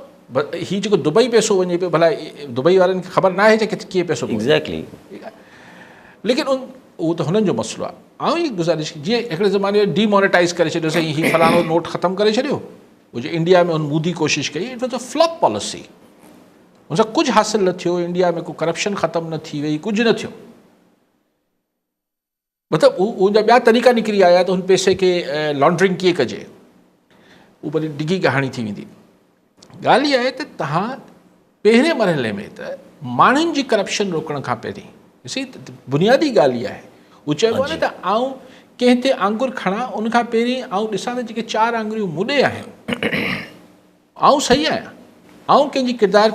هي جيڪو دبئي پئسو وڃي پيو ڀلا دبئي وارن کي خبر ناهي ته ڪٿي ڪيئن پئسو پيو ايگزيڪٽلي ليڪن ان اهو ته هنن جو مسئلو آهي. آئون هي گذارش جيئن هڪڙي زماني ۾ ڊي مونيٽائز ڪري ڇڏيو سائين هي فلاڻو نوٽ ختم ڪري ڇڏيو، اهو جو انڊيا ۾ هن مودي ڪوشش ڪئي، it was a flop policy, هن سان ڪجهه حاصل نه ٿيو، انڊيا ۾ ڪو ڪرپشن ختم نه ٿي وئي، ڪجهه نه ٿيو. مطلب هو ان جا ٻيا طريقا نڪري آيا ته هن پئسي کي لانڊرنگ ڪيئن ڪجي، اهو ڀلي ڊگهي ڪهاڻي ٿي ويندي. ڳالهه اها آهي ته توهان پهرين مرحلي ۾ ته ماڻهن جي ڪرپشن روڪڻ کان پهرين ڏسي بنيادي ڳالهه اها آهي، هو چئبو آهي نه ته آئون ڪنهن تي آڱر کڻان ان کان پهرين آئون ڏسان ته جيڪي چار آڱريون مون ڏي آهن آئون صحيح آهيان، آئون ڪنهن جي ڪردار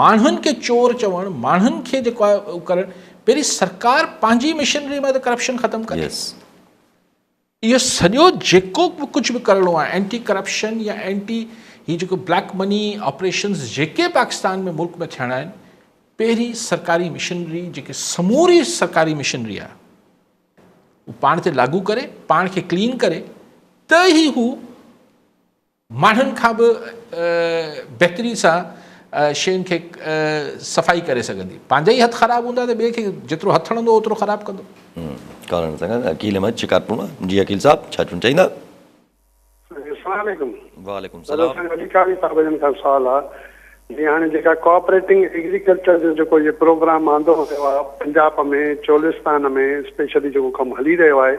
ماڻهن کي چور چوڻ، ماڻهن کي جيڪو آهي اهو ڪرڻ، پهرين سرڪار پنهنجي مشنري مان ته ڪرپشن ختم ڪري. اهو سڄو جيڪو به ڪجهه به ڪرڻو آهي اينٽي ڪرپشن يا اينٽي هي جيڪو بليڪ مني آپريشنز جيڪي پاڪستان ۾ ملڪ ۾ ٿيڻا آهن، پهرين سرڪاري مشنري جيڪي سموري سرڪاري مشنري آهي اهو پاڻ تي لاڳو ڪري، پاڻ کي ڪلين ڪري ته ئي هو ماڻهن کان به بهتري سان شين کي صفائي ڪري سگهندي. پنهنجا ئي هٿ خراب هوندا ته ٻئي کي جيترو هٿ هڻندو اوترو خراب ڪندو. ڪارڻ سان عقيل احمد شڪارپور مان. جي عقيل صاحب ڇا چوڻ چاهيندا؟ السلام عليڪم. وعليڪم السلام. سائين علي قاري صاحب جن کان سوال آ جي هاڻي جيڪا ڪوآپريٽنگ ايگريڪلچر جو جيڪو هي پروگرام آندو ويو آ پنجاب ۾ چولستان ۾ اسپيشلي جيڪو ڪم هلي رهيو آهي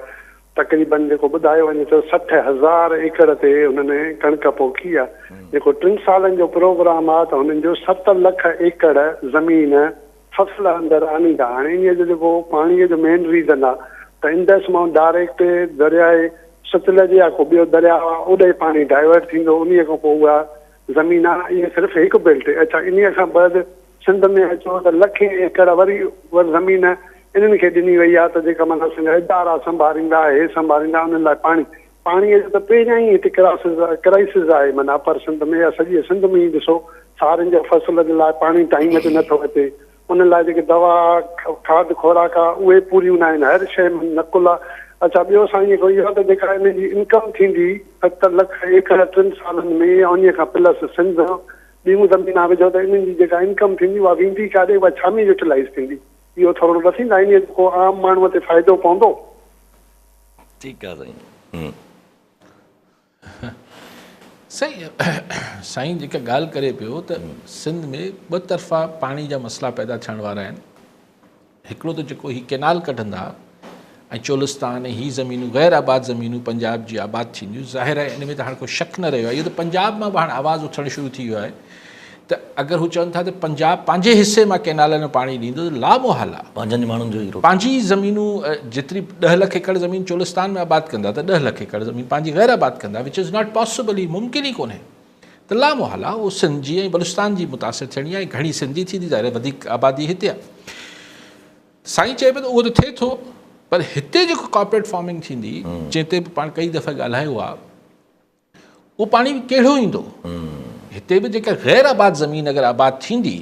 تقريبن جيڪو ٻڌايو وڃي ٿو 60 هزار ايڪڙ تي هنن ڪڻڪ پوکي آ جيڪو ٽن سالن جو پروگرام آ ته هنن جو 7 لک ايڪڙ زمين فصل اندر آڻيندا هاڻي انهي جو جيڪو پاڻي جو مين ريزن آ ته انڊس مان ڊائريڪٽ درياء ستلج يا ڪو ٻيو درياء آ اوڏي پاڻي ڊائيورٽ ٿيندو انهي کان پوء اها زمين آ اهي صرف هڪ بيلٽ اڇا انهي کان بعد سنڌ ۾ اچو ته لکين ايڪڙ وري اها زمين انهن کي ڏني وئي آهي ته جيڪا معنيٰ اسان جا ادارا سنڀاريندا هي سنڀاريندا انهن لاء پاڻي پاڻيء جو ته پهريان ئي هتي ڪراسز ڪرائسز آهي معنيٰ اپر سنڌ ۾ يا سڄيء سنڌ ۾ ئي ڏسو سارين جا فصل جي لاء پاڻي ٽائيم تي نٿو اچي انهن لاء جيڪي دوا کاڌ خوراڪ آهي اهي پوريون نه آهن هر شيء ۾ نقل آهي اڇا ٻيو سائين هڪ اهو ته جيڪا ان جي انڪم ٿيندي 7 لک ايڪڙ ٽن سالن ۾ يا انهيء کان پلس سنڌ ٻيون زمينان وجهو ته انهن جي جيڪا انڪم ٿيندي اها ويندي ڪاڏي اها ڇا ۾ يوٽيلائيز ٿيندي اهو ٿورڙو ڏسيندا انهيء جو ڪو عام ماڻهوء تي فائدو پوندو. ٺيڪ آ سائين. سائين سائين جيڪا ڳالهه ڪري پيو ته سنڌ ۾ ٻه طرفا پاڻي جا مسئلا پيدا ٿيڻ وارا آهن. هڪڙو ته جيڪو هي ڪينال ڪڍندا ۽ چولستان ۽ هي زمينون غير آباد زمينون پنجاب جي آباد ٿينديون، ظاهر آهي ان ۾ ته هاڻ ڪو شڪ نه رهيو آهي، اهو ته پنجاب مان به هاڻ آواز اٿڻ شروع ٿي ويو آهي ته اگر هو چون ٿا ته پنجاب پنهنجي حصي مان ڪينالن ۾ پاڻي ڏيندو ته لامحال آهي. پنهنجن ماڻهن جو ئي روڪ. پنهنجي زمينون جيتري 10 لک ايڪڙ زمين چولستان ۾ آباد ڪندا ته 10 لک ايڪڙ زمين پنهنجي غير آباد ڪندا وچ is not possible, هي ممڪن ئي ڪونهي ته لامحال آهي اهو سنڌ جي ۽ بلوچستان جي متاثر ٿيڻي آهي، گهڻي سنڌ جي ٿيندي ظاهر آهي وڌيڪ آبادي هتي آهي. سائين چئي پيو ته اهو ته ٿئي ٿو پر هتي جيڪو ڪارپوريٽ فارمنگ ٿيندي جنهن تي به پاڻ ڪئي دفعا ڳالهايو آهي اهو پاڻي ڪهڙو ايندو؟ هتي به جيڪا غير آباد زمين اگر آباد ٿيندي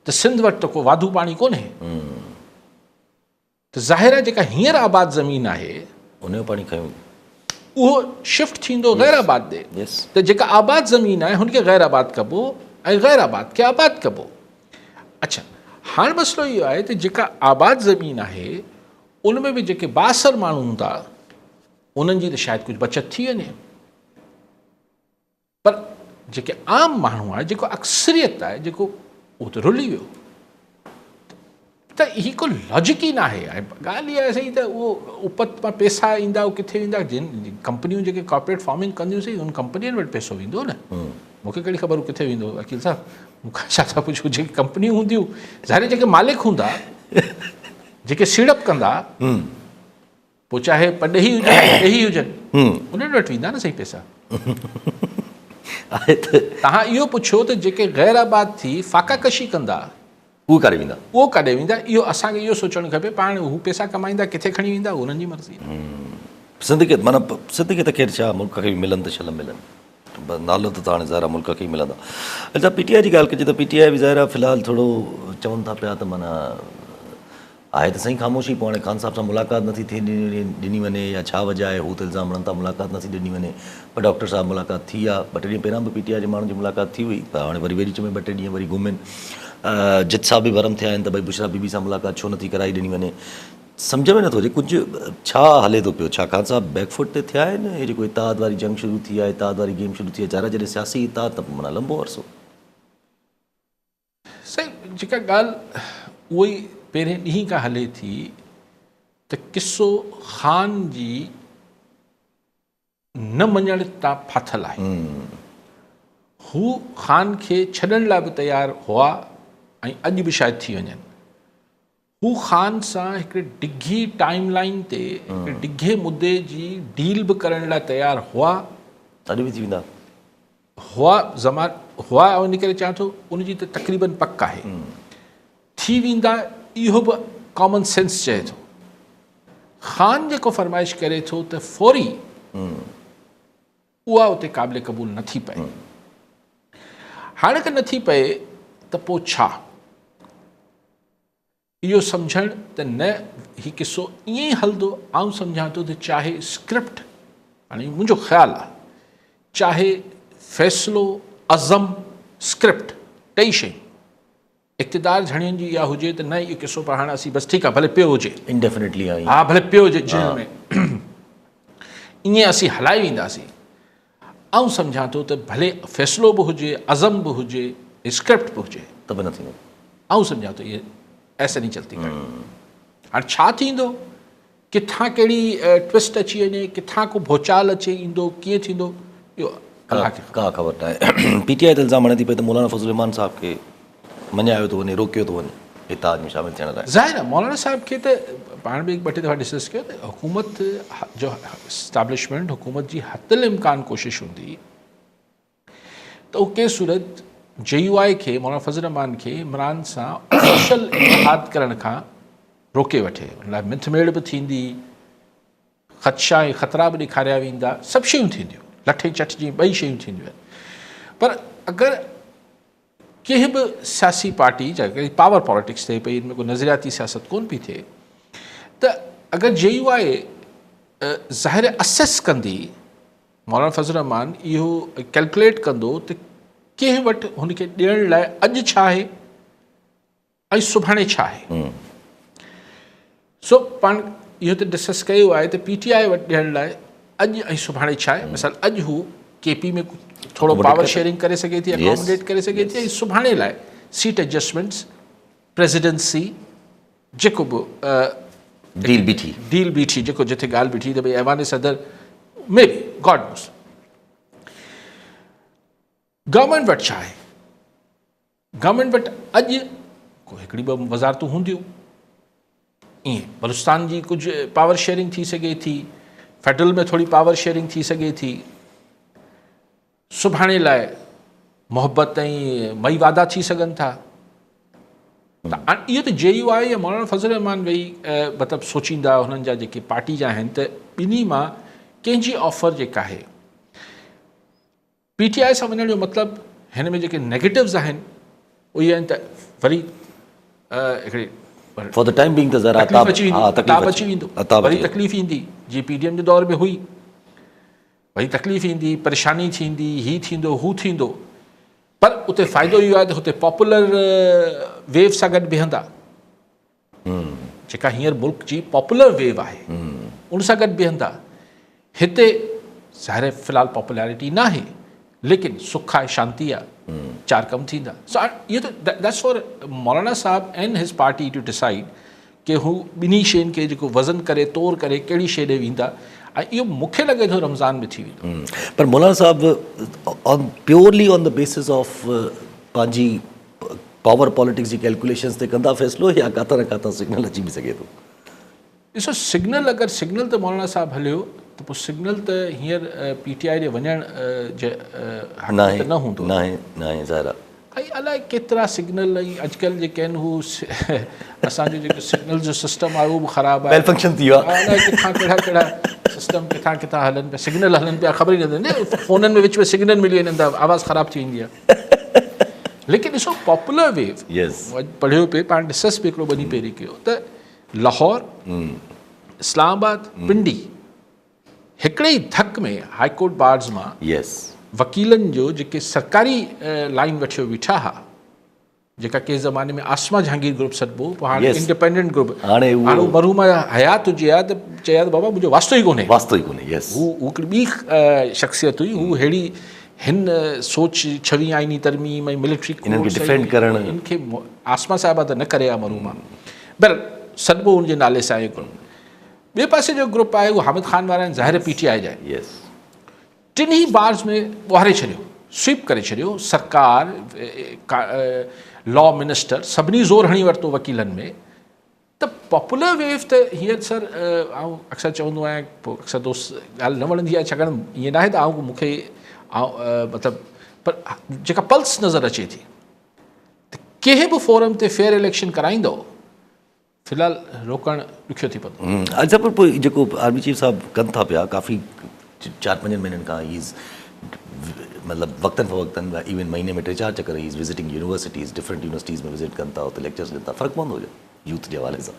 ته سنڌ وٽ ته ڪو واڌو پاڻي ڪونهي. ته ظاهر آهي جيڪا هينئر آباد زمين آهي ان جو پاڻي کنيو اهو شفٽ ٿيندو غير آباد ڏي ته جيڪا آباد زمين آهي هن کي غير آباد ڪبو ۽ غير آباد کي آباد ڪبو. اڇا هاڻ مسئلو اهو آهي ته جيڪا آباد زمين آهي ان ۾ به جيڪي بااثر ماڻهو هوندا انهن جي ته شايد ڪجهه بچت ٿي وڃي پر جيڪي عام ماڻهو آهي جيڪو اڪثريت آهي جيڪو اهو ته رلي ويو ته هي ڪو لاجڪ ئي ناهي. ۽ ڳالهه اها آهي سائين ته اهو اپت مان پيسا ايندا اهو ڪٿي ويندا؟ جن ڪمپنيون جيڪي ڪارپوريٽ فارمنگ ڪنديون سائين ان ڪمپنين وٽ پيسو ويندو نه. مون کي ڪهڙي خبر هو ڪٿي ويندو وڪيل صاحب مون کان ڇا ٿا پڇو جيڪي ڪمپنيون هونديون ظاهر جيڪي مالڪ هوندا جيڪي سيڙپ ڪندا پوء چاهي پرڏيهي هجن يا ڏيهي هجن انهن وٽ ويندا نه سائين پئسا. آهي ته. توهان اهو پڇيو ته جيڪي غير آباد ٿي فاقا ڪشي ڪندا. اهي ڪاڏي ويندا؟ اهو ڪاڏي ويندا اهو اسان کي اهو سوچڻ کپي پاڻ هو پئسا ڪمائيندا ڪٿي کڻي ويندا اهو انهن جي مرضي آهي. سنڌ کي معنيٰ سنڌ کي ته خير ڇا ملڪ کي به ملن ته شل ملن نالو ته هاڻي ظاهر آهي ملڪ کي ئي ملندا. اڇا پي ٽي آء جي ڳالهه ڪجي ته پي ٽي آء به ظاهر آهي في الحال ٿورو چون ٿا پيا ته معنيٰ آهي ته سائين خاموشي پوء هاڻي خان صاحب سان ملاقات نٿي ٿئي ڏني وڃي يا ڇا وجه آهي هو ته الزام هڻن ٿا ملاقات نٿي ڏني وڃي پر ڊاڪٽر صاحب ملاقات ٿي آ ٻه ٽي ڏينهن پهريان به پي ٽي آء جي ماڻهن جي ملاقات ٿي هئي پر هاڻي وري وچ ۾ ٻه ٽي ڏينهن وري گم آهن جت صاحب به برم ٿيا آهن ته ڀئي بشرا بي بي سان ملاقات ڇو نٿي ڪرائي ڏني وڃي سمجهه ۾ نٿو اچي ڪجهه ڇا هلي ٿو پيو ڇا خان صاحب بيڪ فوٽ تي ٿيا آهن هي جيڪو اتحاد واري جنگ شروع ٿي آهي اتحاد واري گيم شروع ٿي آهي ظاهر آهي جڏهن سياسي اتحاد ته پوء معنيٰ لمبو عرصو سائين جيڪا ڳالهه اهو ئي پهرين ڏينهن کان هلي ٿي ته قصو خان جي نه مڃڻ تان ڦاٿل آهي. هو خان کي ڇڏڻ لاء به تيار هئا ۽ اڄ به شايد ٿي وڃن. هو خان سان هڪڙي ڊگهي ٽائيم لائين تي هڪڙي ڊگهي مدي جي ڊيل به ڪرڻ لاء تيار هئا. اڄ به ٿي ويندا. هئا زمان هئا آئون ان ڪري چوان ٿو ان جي ته تقريبن پڪ آهي. ٿي ويندا اهو به ڪامن سينس چئي ٿو. خان جيڪو فرمائش ڪري ٿو ته فوري اها اتي قابل قبول نه ٿي پئي. هاڻي ته نه ٿي پئي ته پوء ڇا؟ اهو سمجهڻ ته نه هي قصو ائين ئي هلندو، آئون سمجهان ٿو ته چاهي اسڪرپٽ، هاڻي اهو منهنجو خيال آهي، چاهي فيصلو، عزم، اسڪرپٽ ٽئي شيون اقتدار ڌڻين جي اها هجي ته نه اهو قصو پر هاڻي اسين بس ٺيڪ آهي ڀلي پيو هجي، Indefinitely آهي. ها ڀلي پيو هجي جيل ۾ ائين اسين هلائي وينداسين. آئون سمجهان ٿو ته ڀلي فيصلو به هجي، عزم به هجي، اسڪرپٽ به هجي. ته به نه ٿيندو. آئون سمجهان ٿو اهي ايسي نهين چلتي گاڙي. هاڻي ڇا ٿيندو، ڪٿان ڪهڙي ٽوئسٽ اچي وڃي، ڪٿان ڪو ڀوچال اچي ايندو، ڪيئن ٿيندو، اهو الله کي خبر. ڪا خبر ناهي. پي ٽي آء تي الزام هڻي ٿي پئي ته مولانا فضل الرحمان صاحب کي مڃايو ٿو وڃي، روڪيو ٿو وڃي اتحاد ۾ شامل ٿيڻ لاء. ظاهر آهي مولانا صاحب کي ته پاڻ به هڪ ٻه ٽي دفعا ڊسڪس ڪيو ته حڪومت جو اسٽيبلشمينٽ حڪومت جي حت الامڪان ڪوشش هوندي ته هو ڪنهن صورت جي يو آء کي مولانا فضل الرحمان کي عمران سان آفيشل اتحاد ڪرڻ کان روڪي وٺي، ان لاء منٿ ميڙ به ٿيندي، خدشا ۽ خطرا به ڏيکاريا ويندا، سڀ شيون ٿينديون، لٺ ۽ چٺ جيئن ٻئي شيون ٿينديون آهن پر اگر ڪنهن به سياسي پارٽي جا پاور پاليٽڪس ٿئي پئي ان ۾ ڪو نظرياتي سياست ڪون پئي ٿئي ته اگر جي يو آء ظاهر اسيس ڪندي مولانا فضل الرحمان اهو ڪيلڪوليٽ ڪندو ته ڪنهن وٽ هن کي ڏيڻ لاء اڄ ڇا آهي ۽ سڀاڻي ڇا آهي؟ سو پاڻ اهو ته ڊسڪس ڪيو آهي ته پي ٽي آء وٽ ڏيڻ لاء اڄ ۽ سڀاڻي ڇا آهي؟ مثال اڄ هو ڪي پي ۾ ٿورو پاور شيئرنگ ڪري سگهي ٿي، اڪاموڊيٽ ڪري سگهي ٿي ۽ سڀاڻي لاء سيٽ ايڊجسٽمينٽس، پريزيڊنسي، جيڪو به ڊيل بيٺي، ڊيل بيٺي، جيڪو جتي ڳالهه بيٺي ته ڀئي ايوان صدر مي بي گاڊ نوز. گورنمينٽ وٽ ڇا آهي؟ گورنمينٽ وٽ اڄ ڪو هڪڙي ٻه وزارتون هونديون، ائين بلوچستان جي ڪجهه پاور شيئرنگ ٿي سگهي ٿي، فيڊرل ۾ ٿوري پاور شيئرنگ ٿي سگهي ٿي، سڀاڻي لاء محبت ۽ مئي وعدا ٿي سگهن ٿا. ته اهو ته جي يو آء يا مولانا فضل الرحمان ويهي مطلب سوچيندا هنن جا جيڪي پارٽي جا آهن ته ٻنهي مان ڪنهن جي آفر جيڪا آهي پي ٽي آء سان وڃڻ جو مطلب هن ۾ جيڪي نيگيٽوز آهن اهي آهن ته وري هڪڙي فار the time being ته ذرا تڪليف اچي ويندي، عتاب اچي ويندو، وري تڪليف ايندي، جي پي ڊي ايم جي دور ۾ هئي، وري تڪليف ايندي، پريشاني ٿيندي، هي ٿيندو هو ٿيندو، پر اتي فائدو اهو آهي ته هتي پاپولر ويو سان گڏ بيهندا. جيڪا هينئر ملڪ جي پاپولر ويو آهي ان سان گڏ بيهندا. هتي ظاهر آهي في الحال پاپولرٽي ناهي ليڪن سک آهي شانتي آهي چار ڪم ٿيندا. سو اهو ته that's for مولانا صاحب and his party to decide ڪي هو ٻنهي شين کي جيڪو وزن ڪري تور ڪري ڪهڙي شي ڏي ويندا. ۽ اهو مون کي لڳي ٿو رمضان ۾ ٿي ويندو. پر مولانا صاحب on purely on the basis of پنهنجي پاور پاليٽڪس جي ڪيلڪوليشنز تي ڪندا فيصلو يا ڪاٿان نه ڪاٿان سگنل اچي به سگهي ٿو؟ ڏسو سگنل اگر سگنل ته مولانا صاحب هليو ته پوء سگنل ته هينئر پي ٽي آء ڏي وڃڻ جي حق ۾ ته نه هوندو. ناهي ناهي ظاهر آهي. ۽ الائي ڪيترا سگنل ۽ اڄڪلهه جيڪي آهن هو اسان جو جيڪو سگنل جو سسٽم آهي اهو به خراب آهي. ميل فنڪشن ٿي ويو آهي. الائي ڪٿان ڪهڙا ڪهڙا سسٽم ڪٿان ڪٿان هلن پيا سگنل هلن پيا خبر ئي نه پوندي فونن ۾ وچ ۾ سگنل ملي وڃن ٿا آواز خراب ٿي ويندي آهي. ليڪن ڏسو پاپولر ويو پڙهيو پئي پاڻ ڊسڪس به هڪڙو ٻه ڏينهن پهرين ڪيو ته لاهور، اسلام آباد، پنڊي هڪڙي ئي ڌڪ ۾ هائي ڪورٽ بارز مان وڪيلن جو جيڪي سرڪاري لائين وٺيو بيٺا ها جيڪا ڪنهن زماني ۾ عاصمه جهانگير گروپ سڏبو هو پوء هاڻي انڊيپينڊنٽ گروپ هاڻي اهو مرحومه حيات هجي ها ته چئي ها ته بابا منهنجو واسطو ئي ڪونهي واسطو ئي ڪونهي يس هو هڪڙي ٻي شخصيت هئي هو ههڙي هن سوچ ڇويهين آئيني ترميم ۽ ملٽري انهن کي ڊفينڊ ڪرڻ ان کي عاصمه صاحبه ته نه ڪري ها مرحومه بهرحال سڏبو ان جي نالي سان اهو گروپ. ٻئي پاسي جو گروپ آهي اهو حامد خان وارا آهن ظاهر پي ٽي آء جا آهن. ٽنهي بارز ۾ ٻوهاري ڇڏيو، سوئپ ڪري ڇڏيو، سرڪار، لا منسٽر سڀني زور هڻي ورتو وڪيلن ۾ ته پاپولر ويو ته هينئر سر آئون اڪثر چوندو آهيان پوء اڪثر دوست ڳالهه نه وڻندي آهي ڇاڪاڻ ائين ناهي ته آئون مون کي آئون مطلب پر جيڪا پلس نظر اچي ٿي ته ڪنهن به فورم تي فيئر اليڪشن ڪرائيندو في الحال روڪڻ ڏکيو ٿي پوندو. اچا پر پوء جيڪو آرمي چيف صاحب ڪن ٿا پيا ڪافي چار پنجن مهينن کان هي از مطلب وقتن فوقتن ايون مهيني ۾ ٽي چار چڪر he is visiting universities different universities ۾ visit ڪن ٿا اتي ليڪچرز ڏين ٿا فرق پوندو ڇا يوٿ جي حوالي سان؟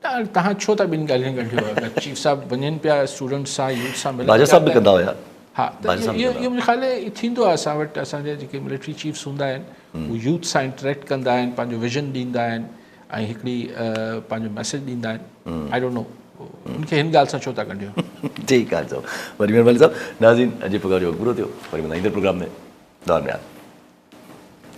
نه تهان ڇو ٿا ٻن ڳالهين ڳنڍيو اگر چيف صاحب وڃن پيا اسٽوڊنٽس سان يوٿ سان ملن باجا صاحب به ڪندا هيا. ها ته اهو منهنجي خيال ۾ ٿيندو آهي اسان وٽ اسان جا جيڪي ملٽري چيفس هوندا آهن هو يوٿ سان انٽريڪٽ ڪندا آهن پنهنجو ويزن ڏيندا آهن ۽ هڪڙي پنهنجو ميسيج ڏيندا آهن I don't know ان کي هن ڳالهه سان ڇو ٿا ڳنڍيو. ٺيڪ آهي صاحب وڏي مهرباني صاحب ناظرين اڄ جي پروگرام جو وقت پورو ٿيو وري ملندا ايندڙ پروگرام ۾ دعا ۾ ياد.